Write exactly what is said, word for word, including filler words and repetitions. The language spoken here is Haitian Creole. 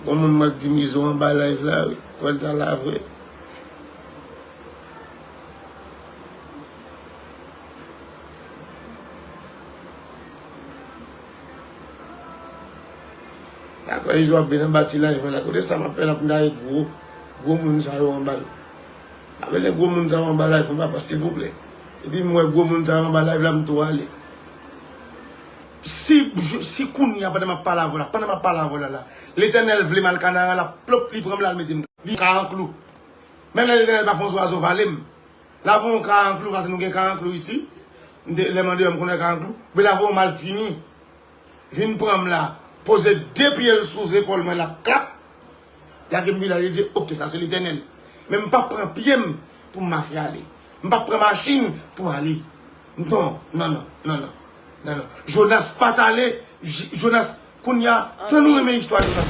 Gon moun mwen k di Mizo anba live la, wi. Kwè l ta la vre. Dakò, Mizo ap vin anba ti live mwen la. Kote sa m ap fè la pou m ta gwo, gwo moun sa yo anba l. Pa bezwen gwo moun sa yo anba live mwen, papa, silvouplè. Epi m wè gwo moun sa yo anba live la, m tou ale. Si, si kounye a, pandan m ap pale avè w la, pandan m ap pale avè w la, la, Letènèl vle m al Kanara, l ap plop, li pran m la, l mete m, li ka an klou. Menm lè Letènèl pa fè yon zwazo vale m. L ap fè yon ka an klou, paske nou gen ka an klou isi. M te, lè m andeyò, m konnen ka an klou. Oubyen l ap voye yon malfini. Vin pran m la, poze de pye l sou zepòl mwen la, klap. Lage m vin la, li di, oke, sa se Letènèl. Men m p ap pran pye m pou m mache ale. M p ap pran machin pou m ale. Non, non, non, non, non. Non, non. Jonas pa t ale, J-, Jonas, kounye a, tan nou renmen istwa Jonas.